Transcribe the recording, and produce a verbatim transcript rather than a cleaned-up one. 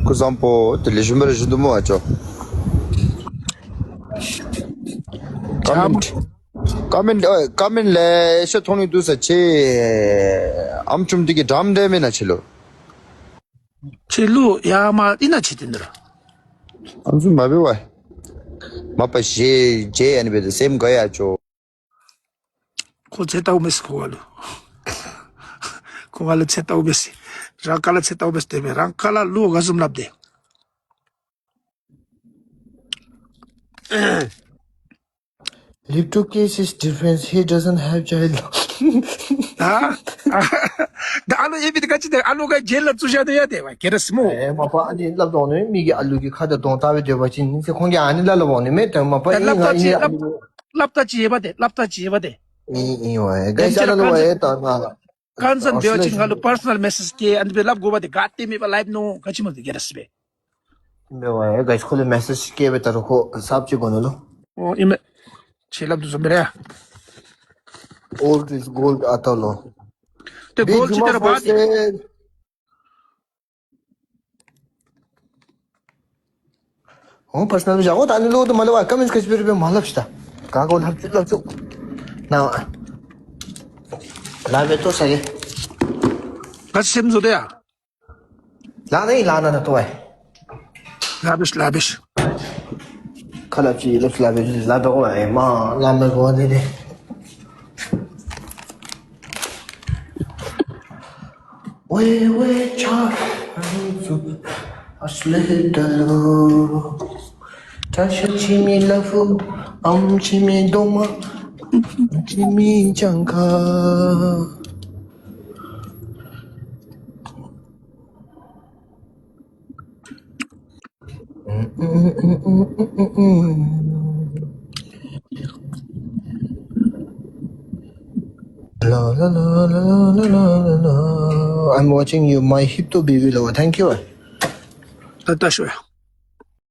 སྐུ་གཟུགས་བཟང་པོ། དེ་ལས་ཞུ་མི་རེ་ཞུ་འདུག་སྨོ་ཨ་ཅོ། ཀོ་མེནཊ་ཀོ་མེནཊ་ཨ་ཀོ་མེནཊ་ལེ་ཤ་མཐོང་ནི་འདུག་ས། ཁྱེད་ཨམ་ཅུམ་འདི་གི་འགྲམ་འདྲ་མེན་ན་ཁྱེད་ལུ། ཁྱེད་ལུ་ཡ་མ་ཨིན་ན་ཁྱེད་དེ་འདི་ར། ཨམ་ཅུམ་མ་འབད་བས། མ་པ་ཞེ་ཇེ་ཨན་བེ་དེ་སེམས་དགའ་ཡ་ཅོ། ཁོ་ཚེ་ལྟ་བུ་མེད་ཟེར་ཁོ་ག་ལུ། ཁོ་ག་ལུ་ཚེ་ལྟ་བུ་མེད་ཟེར། རང་ག་ལུ་ཚེ་ལྟ་བུ་མེད་ཟེར་དེ་སྦེ་རང་ག་ལུ་ལུ་ག་བཟུམ་སླབ་དེ། Little case is difference. He doesn't have child. ཨ། ད་ཨ་ལོ་ཨེ་བི་དེ་ག་ཅི་དེ་ཨ་ལོ་ག་ཇེལ་ལུ་བཙུགས་བཞག་དེ་ཡ་དེ་བ་ཁྱེད་ར་སྨོ། ཨེ་མ་པ་ཨ་ནི་སླབ་དོ་ནི་མི་གིས་ཨ་ལུ་གི་ཁ་དང་གདོང་བལྟ་སྦེ་སྡོད་པ་ཅིན་ཨིན་ཟེར་ཁོང་གིས་ཨ་ནི་སླབ་སླབ་འོང་ནི་མས། ཏེ་མ་པ་ཨིན་ང་ཨིན་ཨ་ལུ། སླབ་ད་ཅི་ཡོད་པ་དེ་སླབ་ད་ཅི་ཡོད་པ་དེ། ཨིན་ཨིན་བ་ཨེ་ག་ཅི་ཨ་ལོ་བ་ཨེ་ད་ང་། ཀན་སན་འབད་བ་ཅིན་ང་ལུ་པར་སོ་ནལ་མེ་སེཇ་བཀལ་ཨ་ནི་སྦེ་སླབ་དགོ་པ་དེ་ག་ཏེ་མེད་པ་ལའིབ་ནང་ག་ཅི་སྨོ་དེ་ག་ར་སྦེ། མེད་བ་ཨེ་ག་ཅི་ཁོ་ལུ་མེ་སེཇ་བཀལ་སྦེ་ད་རུང་ཁོ་སབ་ཅིག་དགོ་ནི་ལོ། ཨོ་ཨིན་མས། ཁྱེད་སླབ་དོ་བཟུམ་སྦེ་ར་ཡ། Old is gold ཨ་ད་ལོ། ཏེ་གོལཌ་ཅིག་དེ་ར་བ་དེ། ཨོ་པར་སོ་ནལ་བཞག་འོ། ད་ཨ་ནི་ལུ་དུ་མ་ལུ་བ་ཀོ་མེནཊ་ག་ཅི་འབད་རུང་འབད་མ་སླབ་ཤིག་ད། ག་གོ་སླབ་བཅུག་སླབ་བཅུག་ན། ལཱ་འབད་དོ་ས་གི། ག་ཅི་སེམས་བཟོ་དེ་ཡ། ལཱ་ནི་ལཱ་ན་ད་ལྟོ་བ། ལཱ་འབད་ཤིག་ལཱ་འབད་ཤིག། ཁ་སླབ་ཅི་སླབ་ལཱ་འབད་ལཱ་འབད་འོ་ཨེ་མ་ལཱ་མི་དགོ་ནི་དེ། ཝེ་ཝེ་ཆ་རུ་ཚུ་ཨ་སླེ་ད་ལུ། ཏ་ཤ་ཆི་མི་ལ་ཕུག་ཨམ་ཆི་མི་དོ་མ་ཨ་ཆི་མི་ཅང་ཁ། I'm watching you, my hip to baby lover. Thank you. ད་ལྟ་ཤོ་ཡ།